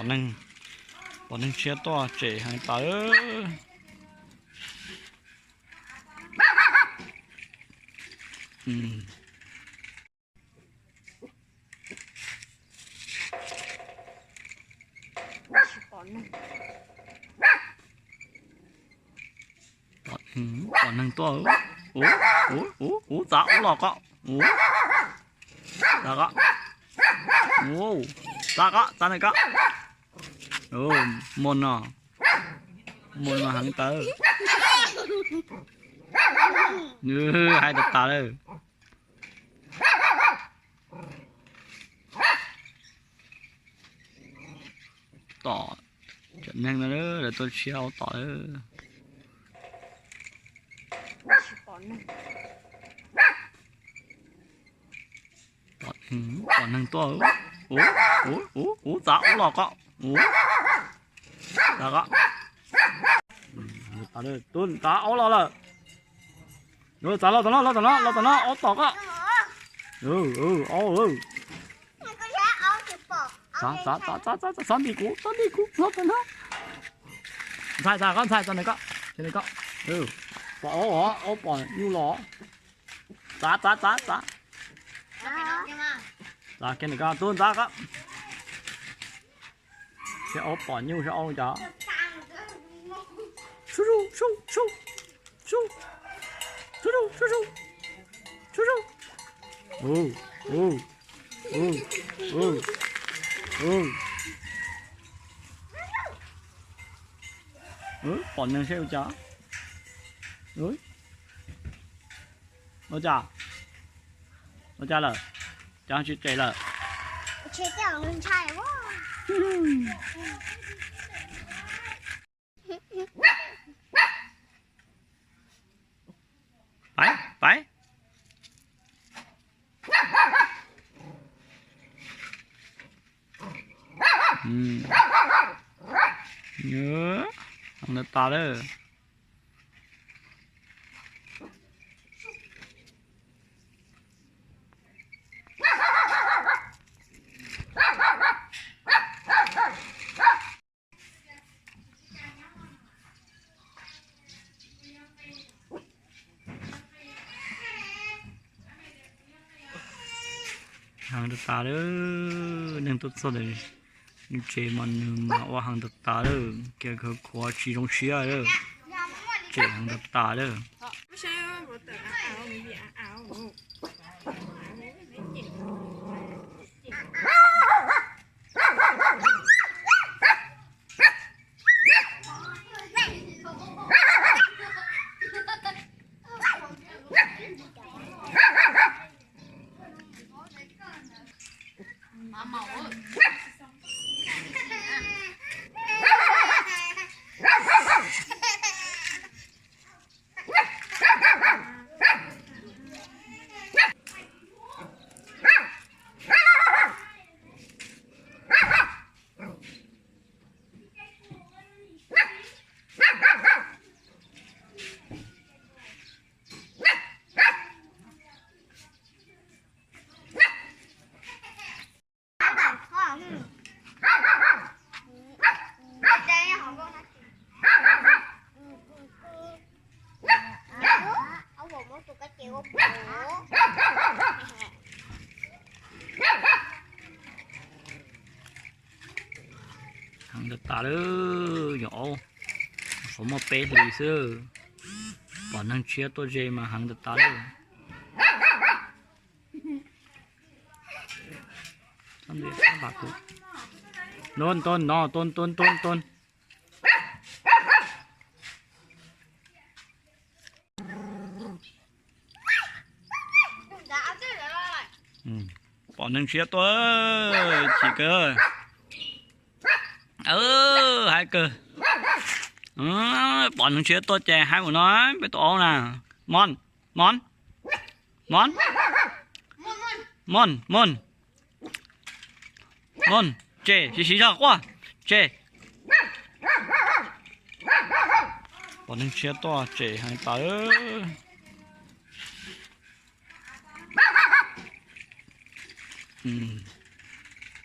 Neeg, pom neeg tshiab tuaj tsem heev tas. Pom neeg tuaj. Ub, ub, ub, txav ub los koj. Ub, txav koj. Ub, txav koj, txav ntawm koj. Muaj no, muaj no heev tawv. Hais tas tas lawm. Tom, cov neeg no lawv tuaj tshiab ua tom lawm. Pom neeg tuaj. Ub, ub, ub, ub, txav ub los koj. Ub, txav koj. Tub txav ub los lawm. Txav los tom no, los tom no, los tom no, ub tom koj. Txav, txav, txav, txav ntim kuv, txav ntim kuv, los tom no. Ntxhais, txav koj, ntxhais, txav ntim koj, txav ntim koj. Pom ub, ub pom nyuj los. Txav, txav, txav, txav. Txav kiag ntim koj, tub ntxav koj. Saib ub pom nyuj saib ub cov. Sub, sub, sub, sub, sub, sub, sub, sub, sub. Ub, ub, ub, ub, ub. Pom neeg saib ua cas. Ua cas, ua cas lawm, cas tsis tsem lawm. Pais, pais. Heev tas tas lawm. Heev tas tas lawm, neeg tuaj txog ntawm nws tsev mas nws mas ua heev tas tas lawm, kiag khawv khuav tsis zoo siab lawm. Tsem heev tas tas lawm. Heev tas tas lawm, nyuam qhuav muaj peb hlis xwb, pom neeg tshiab tuaj ze mas heev tas tas lawm. Ntun, ntun, no, ntun, ntun, ntun, ntun. Pom neeg tshiab tuaj, chim kawg. Haib kawg. Pom neeg tshiab tuaj ces haib mus no, peb tus aub na. Mon, mon, mon, mon, mon, mon, tsem, siv siv zog quaj, tsem. Pom neeg tshiab tuaj tsem heev tas.